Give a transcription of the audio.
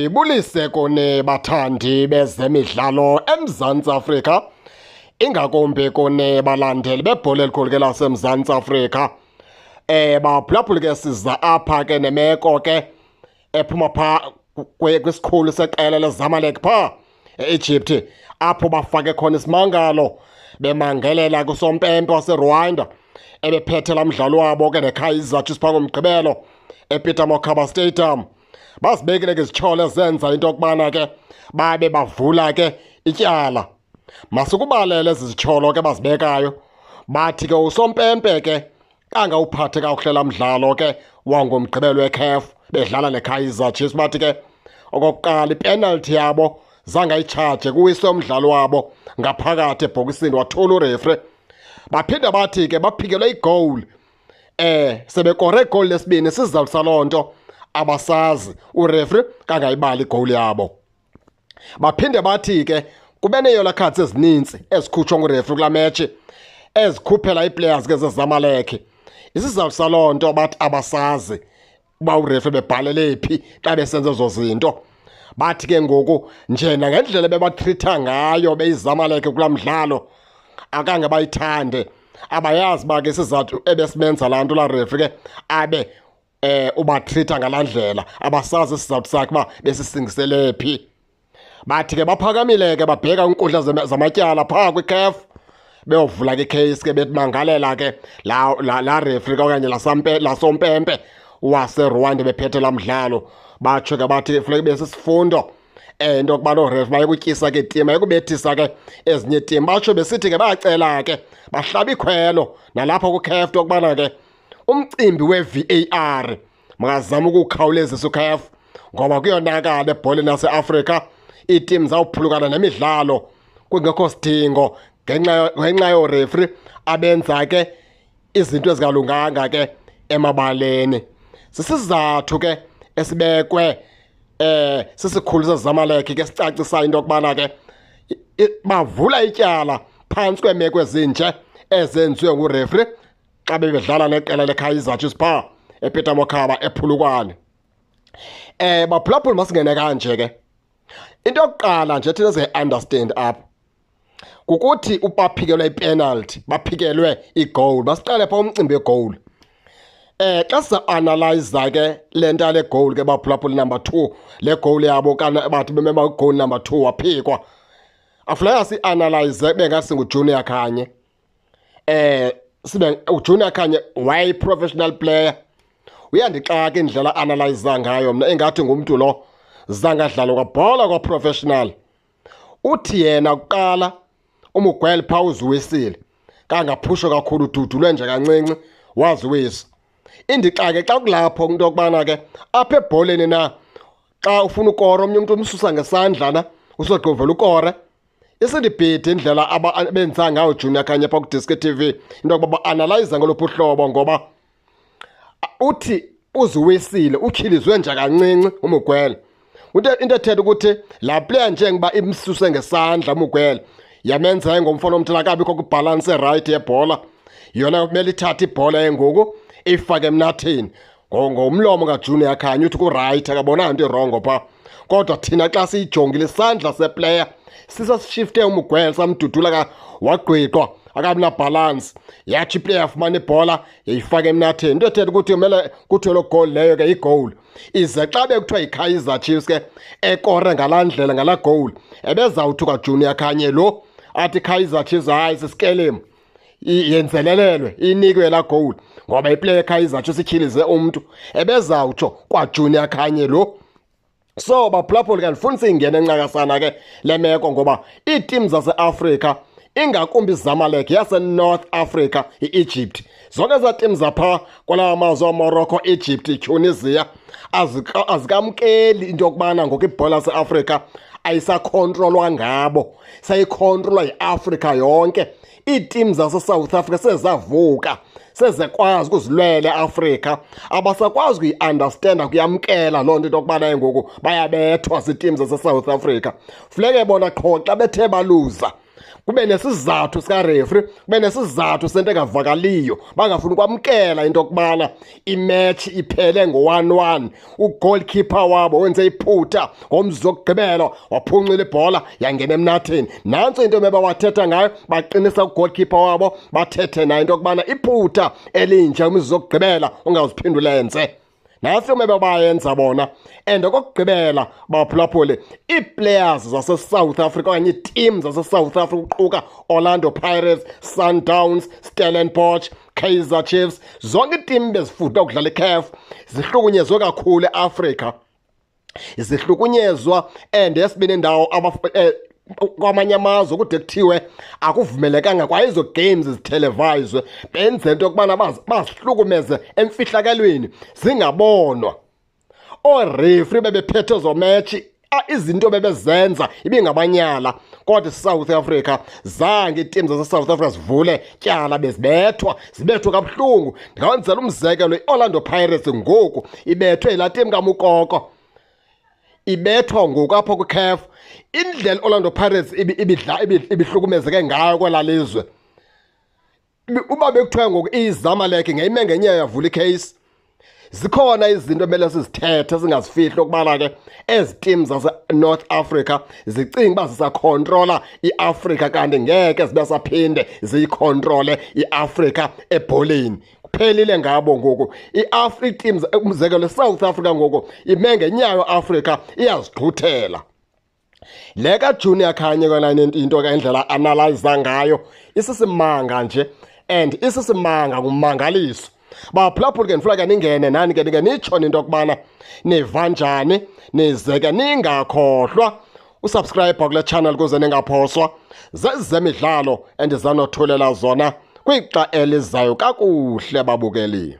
Ibulise kuni bathandi bezemidlalo eMzantsi Afrika, ingakumbi kuni balandeli bebhola elikhulu ke laseMzantsi Afrika. Baphulaphuli ke, siza apha ke nemeko ke ephuma pha kwisikhulu seqela leZamalek pha e-Egypt, apho bafake khona isimangalo bemangelela kusompempe waseRwanda ebephethe laa mdlalo wabo ke neKaizer Chiefs phaa ngoMgqibelo ePeter Mokaba Stadium. Bazibekile ke izityholo ezenza into yokubana ke babe bavula ke ityala. Masikubalele ezi zityholo ke bazibekayo. Bathi ke usompempe ke kangawuphathe kakuhle laa mdlalo ke wangoMgqibelo weCAF bedlala neKaizer Chiefs. Bathi ke okokuqala ipenalty yabo zange ayitshaje, kuwiswe umdlalo wabo ngaphakathi ebhokisini, wathula urefri. Baphinda bathi ke baphikelwe igoal, sebekore igoli lesibini. Isizathu saloo nto abasazi, urefri kangayibali igowuli yabo. Baphinde bathi ke kube nee-yellow cards ezininzi ezikhutshwa ngurefri kulaa metshi, ezikhuphela ii-players ke zeZamalek. Isizathu saloo nto bathi abasazi uba urefri bebhalele phi xa besenza ezo zinto. Bathi ke ngoku nje nangendlela bebatreat-a ngayo beyiZamalek kulaa mdlalo akange bayithande. Abayazi uba ke isizathu ebesimenza laa nto laa refri ke abe ubatreat-a ngalaa ndlela, abasazi isizathu sakhe uba besisingisele phi. Bathi ke baphakamile ke babheka kwiinkundla zamatyala phaa kwiCAF, beyovula ke icase ke bethi mangalela ke la referee okanye la sompempe waseRwanda bephethe laa mdlalo. Batsho ke bathi funeka ibe sisifundo into yokuba loo ref bayekutyisa ke itim, bayekubethisa ke ezinye itim. Batsho besithi ke bayacela ke, bahlaba ikhwelo nalapha kuCAF into yokubana ke umcimbi we-VAR makazame ukuwukhawulezisa uCAF, ngoba kuyonakala ebholeni yaseAfrika. Iitim zawuphulukana nemidlalo kungekho sidingo ngenxa yoorefri abenza ke izinto ezingalunganga ke emabaleni. Sisizathu ke esibekwe sisikhulu seZamalek ke sicacisa into yokubana ke bavula ityala phantsi kweemeko ezinje ezenziwe ngurefri xa bebedlala neqela leKaizer Chiefs phaa ePeter Mokaba ePhulukwane. Baphulaphuli, masingene kanje ke. Into yokuqala nje thina siyi-understand apha kukuthi ubaphikelwe ipenalty, baphikelwe igoal. Basiqale phaa umcimbi wegoal. Xa siza-analyza ke le nto yale goal ke baphulaphuli, number 2, le goal yabo kana bathi bemema goal number 2 waphikwa. Afuneka si-analyze bengasinguJunior Khanye. Sibe uJunior Khanye wayi professional player. Uyandixaka indlela analyze ngayo mna, engathi ngumntu lo zange adlale kwabhola kwa-professional. Uthi yena kuqala uMughweli phaa uziwisile, kangaphushwa kakhulu, ududulwe nje kancinci waziwisa. Indixake xa kulapho into yokubana ke apha ebholeni na xa ufuna ukora omnye umntu umsusa ngesandla na usogqivela ukore. Isindibhidi indlela abenza ngayo Junior Khanye phaa kuDiski TV into yokuba ba-analyze ngoluphi uhlobo, ngoba uthi uziwisile, utyhilizwe nje kancinci uMughweli. Into ethetha ukuthi laa player njengoba imsuse ngesandla uMughweli yamenza ngomfana omthela akabikho kwibalance right yebhola, yona kumele ithathe ibhola ngoku ifake emnatheni. Ngomlomo kaJunior Khanye uthi ku-right, akabonanga nto iwrongo phaa. Kodwa thina xa siyijongile isandla seplayer sisasishifte uMughweli, samdudula ka wagqwiqwa, akabi nabalance, yatsho iplayer yafumana ibhola yayifaka emnatheni. Into ethetha ukuthi kumele kuthiwe loo goal leyo ke yigoal. Ize xa bekuthiwa yiKaizer Chiefs ke ekore ngalaa ndlela ngalaa goal, ebezawuthi kwaJunior Khanye lo athi Kaizer Chiefs hayi sisikelemu, yenzelelelwe inikwe laa goal ngoba iplayer yeKaizer Chiefs ityhilize umntu, ebezawutsho kwaJunior Khanye lo. So baphulaphuli, kandifuni siyingene encakasana ke le meko, ngoba iitim zaseAfrika, ingakumbi iZamalek yaseNorth Africa, i-Egypt, zonke ezaa tim zaphaa kwalawa mazwe oMorocco, Egypt, Tunisia, azikamkeli into yokubana ngoku ibhola yaseAfrika ayisakhontrolwa ngabo, seyikhontrolwa yiAfrika yonke. Iitim zaseSouth Africa sezavuka, sezekwazi ukuzilwela eAfrika, abasakwazi ukuyi-understanda, kuyamkela loo nto into yokubana ngoku bayabethwa ziitim zaseSouth Africa. Funeke bona qho xa bethe baluza Kube nesizathu sika-referee, kube nesizathu sento engavakaliyo, bangafuni ukwamkela into yokubana imatch iphele ngo-1-1. Ugoalkeeper wabo wenze iphutha ngomzuzu wokugqibela, waphuncula ibhola yangena emnatheni. Nantso into ebebawathetha ngayo, baqinisa ugoalkeeper wabo, bathethe naye into yokubana iphutha elinje kwimizuzu yokugqibela ungaziphinde ulenze. Nantso into ebebayenza bona. And okokugqibela, baphulaphuli, ii-players zase-South Africa okanye ii-team zase-South Africa, uquka Orlando Pirates, Sundowns, Stellenbosch, Kaizer Chiefs, zonke iitim bezifunda ukudlala iCAF, zihlukunyezwe kakhulu eAfrika. Zihlukunyezwa and yesibini indawo kwamanye amazwe kude kuthiwe akuvumelekanga kwa ezo games zithelevayizwe, benze into yokubana bazihlukumeze emfihlakalweni zingabonwa. Oorefri bebephethe ezo metshi, izinto bebezenza ibingabanyala. Kodwa iSouth Africa zange iitim zaseSouth Africa zivule tyala, bezibethwa, zibethwe kabuhlungu. Ndingawenzela umzekelo, iOrlando Pirates ngoku ibethwe yilaa tim kaMukoko, ibethwa ngoku apha kwiCAF. Indlela Orlando Pirates ibihlukumezeke ngayo kwelaa lizwe, uba bekuthiwa ngoku iZamalek ngeyime ngenye yavula ikheyisi. Zikhona izinto emele sizithethe, singazifihli, okubana ke ezi team zase-North Africa zicinga uba zisakhontrola iAfrika, kanti ngeke zibe saphinde ziyikhontrole iAfrika ebholeni. Kuphelile ngabo ngoku. I-teams, umzekelo iSouth Africa ngoku ime ngenyawo, Africa iyazigquthela. Le kaJunior Khanye kona into ke indlela analyza ngayo isisimanga nje, and isisimanga ngumangaliso. Baphulaphuli ke, ndifuna ke ningene nani ke nike nitsho into yokubana niva njani, nize ke ningakhohlwa usubscribe kule channel ukuze ningaphoswa zezemidlalo endizanothulela zona kwixa elizayo. Kakuhle, babukeli.